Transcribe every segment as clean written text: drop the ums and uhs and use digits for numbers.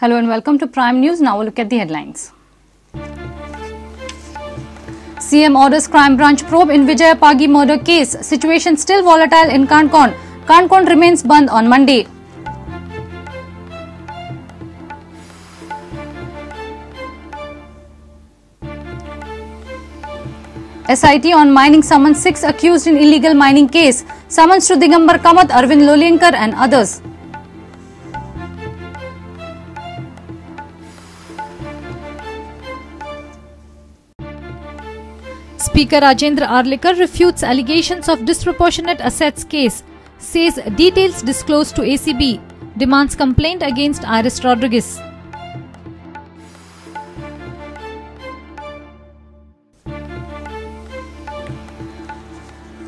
Hello and welcome to Prime News. Now we'll look at the headlines. CM orders crime branch probe in Vijaya Pagi murder case. Situation still volatile in Canacona. Canacona remains bandh on Monday. SIT on mining summons 6 accused in illegal mining case. Summons to Digambar Kamat, Arvind Lolyangkar and others. Speaker Rajendra Arlekar refutes allegations of disproportionate assets case. Says details disclosed to ACB. Demands complaint against Iris Rodriguez.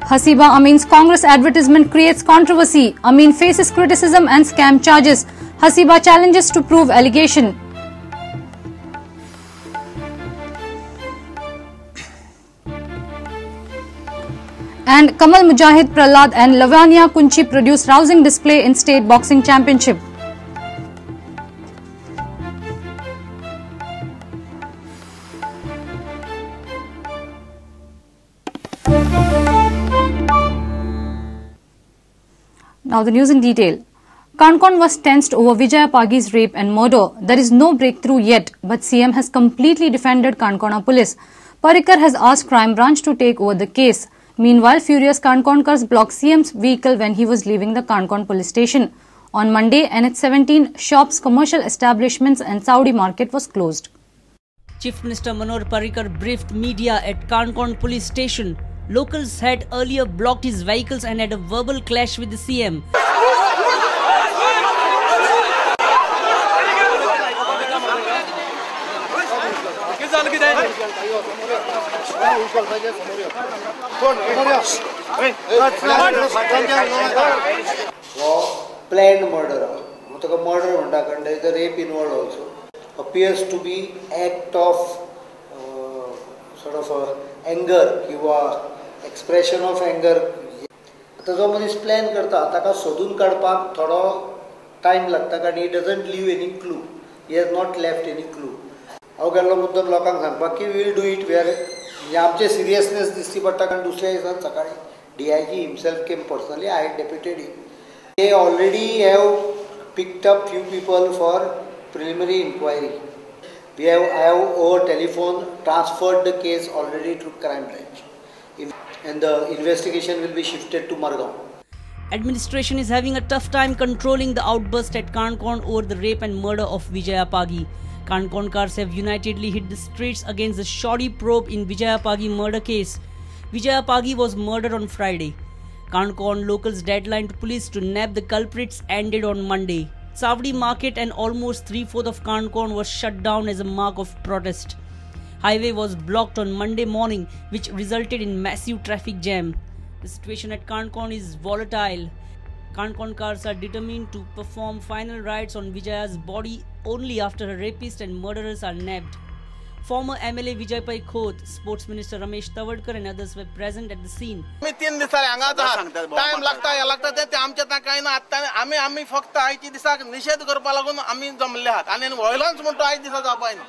Hasiba Amin's Congress advertisement creates controversy. Amin faces criticism and scam charges. Hasiba challenges to prove allegation. And Kamal Mujahid Prahlad and Lavanya Kunchi produce rousing display in state boxing championship. Now the news in detail. Canacona was tensed over Vijaya Pagi's rape and murder. There is no breakthrough yet, but CM has completely defended Canacona police. Parrikar has asked crime branch to take over the case. Meanwhile, furious Canconkars blocked CM's vehicle when he was leaving the Canacona police station. On Monday, NH17 shops, commercial establishments and Saudi market was closed. Chief Minister Manohar Parrikar briefed media at Canacona police station. Locals had earlier blocked his vehicles and had a verbal clash with the CM. Planned murder. Murder म्हणटा there is a rape involved also. Appears to be act of sort of anger किंवा expression of anger. आतां जो मनीस plan करता ताका सोदून काडपाक थोडो टायम लागता कारण he doesn't leave any clue. He has not left any clue. हांव गेल्लो मुद्दम लोकांक सांगपाक की we'll do it we are म्हणजे आमचें सिरियसनेस दिसची पडटा कारण दुसऱ्या दिसान सकाळीं DIG himself came personally. I had deputed him. They already have picked up few people for preliminary inquiry. I have over telephone transferred the case already to crime branch, and the investigation will be shifted to Margao. Administration is having a tough time controlling the outburst at Canacona over the rape and murder of Vijaya Pagi. Canconkars have unitedly hit the streets against the shoddy probe in Vijaya Pagi murder case. Vijaya Pagi was murdered on Friday. Canacona locals' deadline to police to nab the culprits ended on Monday. Savdi market and almost 3/4 of Canacona was shut down as a mark of protest. Highway was blocked on Monday morning, which resulted in massive traffic jam. The situation at Canacona is volatile. Canconkars are determined to perform final rites on Vijaya's body only after her rapist and murderers are nabbed. Former MLA Vijay Pai Khot, Sports Minister Ramesh Tawadkar and others were present at the scene. तीन दिसांनी हांगाच आहात. Time लागता हे लागता ते आमच्या कांय ना. आतां आमी आमी फक्त आयच्या दिसाक निशेध करपा लागून आमी जमले आहात आनी व्हायलन्स म्हणटा आयज दिसा जावपा ना.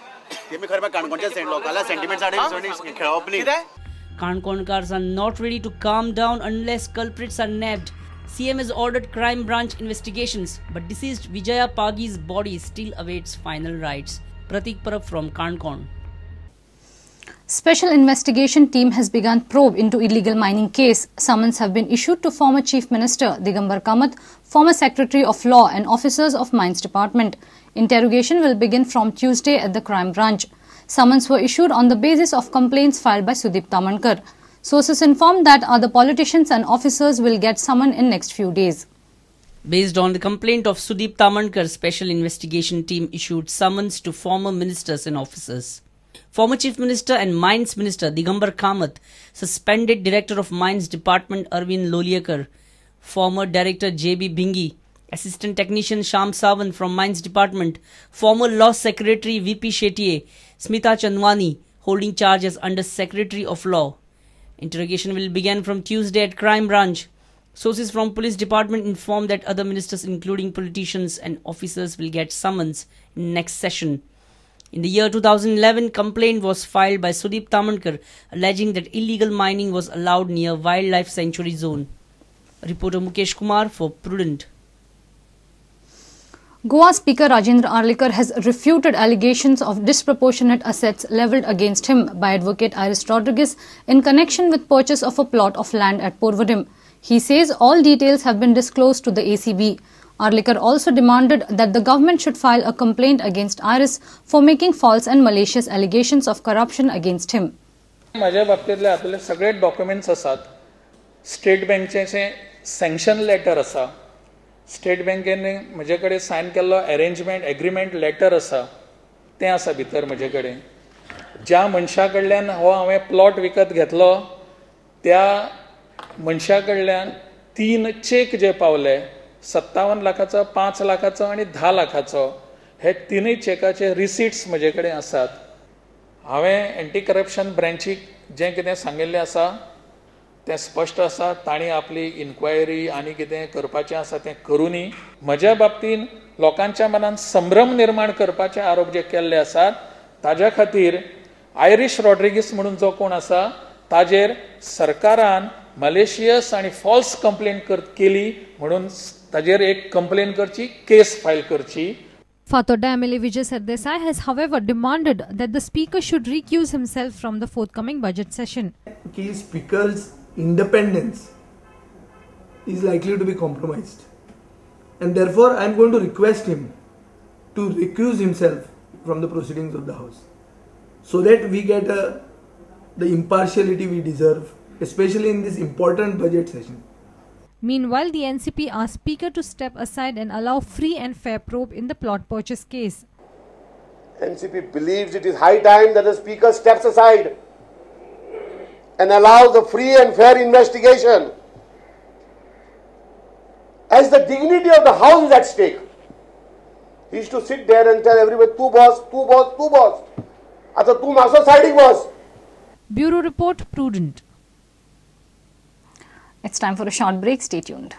तेमी खरें काणकोणच्या लोकांना सेंटिमेंट्स खेळप न्ही. Canconkars are not ready to calm down unless culprits are nabbed. CM has ordered crime branch investigations, but deceased Vijaya Pagi's body still awaits final rites. Pratik Parab from Canacona. Special investigation team has begun probe into illegal mining case. Summons have been issued to former Chief Minister Digambar Kamat, former Secretary of Law and officers of Mines Department. Interrogation will begin from Tuesday at the crime branch. Summons were issued on the basis of complaints filed by Sudeep Tamankar. Sources informed that other politicians and officers will get summoned in next few days. Based on the complaint of Sudeep Tamankar, Special Investigation Team issued summons to former ministers and officers. Former Chief Minister and Mines Minister Digambar Kamat, suspended Director of Mines Department Arvind Lolyangkar, former Director J.B. Bhingi, Assistant Technician Sham Sawan from Mines Department, former Law Secretary V.P. Shetye, Smita Chandwani, holding charge as Under Secretary of Law. Interrogation will begin from Tuesday at Crime Branch. Sources from police department informed that other ministers including politicians and officers will get summons in next session. In the year 2011, complaint was filed by Sudeep Tamankar alleging that illegal mining was allowed near wildlife sanctuary zone. Reporter Mukesh Kumar for Prudent. Goa Speaker Rajendra Arlekar has refuted allegations of disproportionate assets levelled against him by Advocate Iris Rodriguez in connection with purchase of a plot of land at Porvorim. He says all details have been disclosed to the ACB. Arlekar also demanded that the government should file a complaint against Iris for making false and malicious allegations of corruption against him. माझ्या बाबतीतले आपले सगळे documents आसात. State बँकचे sanction letter आसा, state बँकेन म्हजे कडेन sign केल्लो अरेंजमेंट एग्रीमेंट लेटर आसा, तें आसा भितर म्हजे कडेन. ज्या मनशा कडल्यान हो हांवें प्लॉट विकत घेतलो त्या मनशा कडल्यान 3 चेक जे पावले 57 लाखाचो, 5 लाखाचो आनी 10 लाखाचो, हे तिनूय चेकाचे रिसिट्स म्हजे कडेन आसात. हांवें एंटी करप्शन ब्रँचीक जें कितें सांगिल्लें आसा तें स्पश्ट आसा. तांणी आपली इन्क्वायरी आनी कितें करपाचें आसा तें करूनी. म्हज्या बाबतीन लोकांच्या मनान संभ्रम निर्माण करपाचे आरोप जे केल्ले आसात ताज्या खातीर आयरीश रॉड्रिगीस म्हणून जो कोण आसा ताजेर सरकारान मलेशियस आनी फॉल्स कंप्लेन केली म्हणून ताजेर एक कंप्लेन करची, केस फायल करची. Fatorda MLA Vijay Sardesai has however demanded that the speaker should recuse himself from the forthcoming budget session. Ki speaker's independence is likely to be compromised, and therefore I am going to request him to recuse himself from the proceedings of the house, so that we get the impartiality we deserve, especially in this important budget session. Meanwhile, the NCP asked Speaker to step aside and allow free and fair probe in the plot purchase case. NCP believes it is high time that the Speaker steps aside and allows a free and fair investigation, as the dignity of the house is at stake. He used to sit there and tell everybody, tu boss, tu boss, tu boss. Ata tu maso siding boss. Bureau Report, Prudent. It's time for a short break. Stay tuned.